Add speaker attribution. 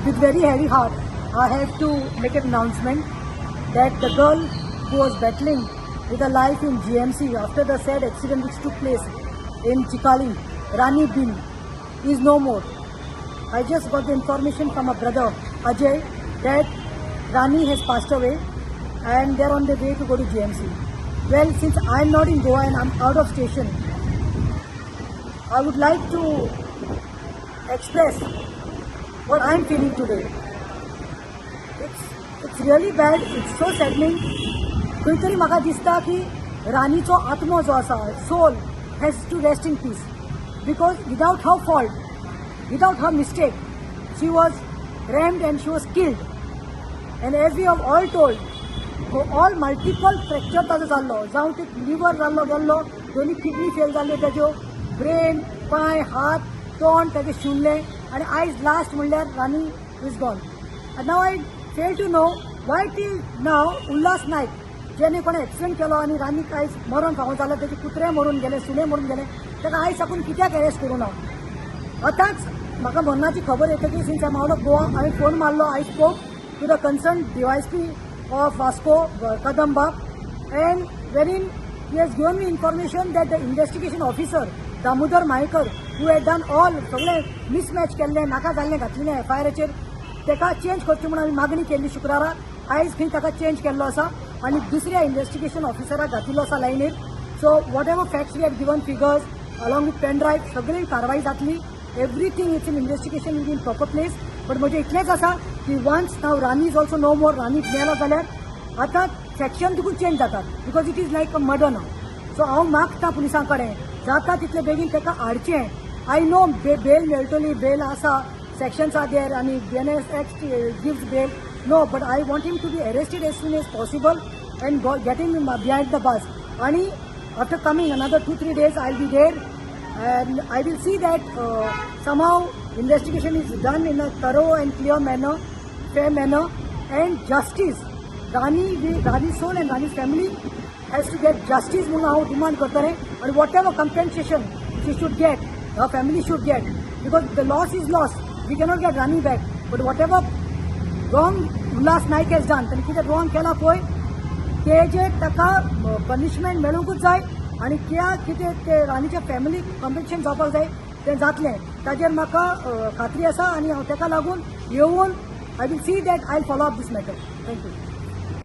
Speaker 1: With very heavy heart, I have to make an announcement that the girl who was battling with her life in GMC after the sad accident which took place in Chicalim, Rani Bin, is no more. I just got the information from a brother, Ajay, that Rani has passed away and they're on the way to go to GMC. Well, since I'm not in Goa and I'm out of station, I would like to express what I'm feeling today. It's really bad. It's so saddening. खंय तरी म्हाका दिसता की राणीचो आत्मो जो आसा, soul has to rest in peace, because without her fault, without her mistake, she was rammed and she was killed. And as we have all told, all multiple fracture ताजो जाल्लो, जावं ते लिवर जाल्लो गेल्लो, दोनी किडनी फेल जाल्ल्यो ताज्यो, brain, पांय, हात, तोंड ताजें शिवल्लें आनी आयज लास्ट म्हणल्यार Rani is gone. Now I fail to know why till now Ulhas Naik, जेणे कोणें एक्सिडंट केलो आनी रानीक आयज मरण फावो जालें, तेजे कुत्रे मरून गेले, सुणे मरून गेले, ताका आयज साकून कित्याक अरेस्ट करूं ना? आतांच म्हाका मरणाची खबर येतकीर, since I'm out of Goa, हांवें फोन मारलो. I spoke to the concerned DySP of Vasco, Kadamba, and wherein he has given me information that the investigation officer Damodar Mayekar, who had done all सगळे mismatch केल्ले, नाका जाल्लें घातलेलें एफआयआराचेर, ताका change करचें म्हणून आमी मागणी केल्ली शुक्रारा. आयज खंय ताका चेंज केल्लो आसा आनी दुसऱ्या इन्व्हेस्टिगेशन ऑफिसराक घातिल्लो आसा लायनीर. So whatever facts we had given, figures along with pen drive, सगळी कारवाई जातली. Everything, it's in investigation, in proper place. But म्हजें इतलेंच आसा की once now Rani is also no more, रानी मेलो जाल्यार आतां सेक्शन तुका चेंज जातात, because it is like a murder now. So हांव मागता पुलिसां कडेन, जाता तितले बेगीन ताका हाडचें. I know bail मेळटली, बेल आसा, sections are there आनी BNS Act gives bail, no, but I want him to be arrested as soon as possible and getting behind the bars. आणि after coming another 2-3 days, I will be there and I will see that somehow investigation is done in a thorough and clear manner, fair manner, and justice. Rani's soul and Rani's family has to get justice म्हणून हांव demand करतलें आनी whatever compensation she should get, her family should get, because the loss is loss. We cannot get Rani back, but whatever wrong Ulhas Naik has done, ताणें कितें wrong केलां पळय, तेजे ताका पनिशमेंट मेळूंकूच जाय आनी त्या कितें ते राणीच्या फॅमिलीक कॉम्पन्सेशन जावपाक जाय, तें जातलें, ताजेर म्हाका खात्री आसा. आनी हांव ताका लागून येवन I will see that I follow up this matter. Thank you.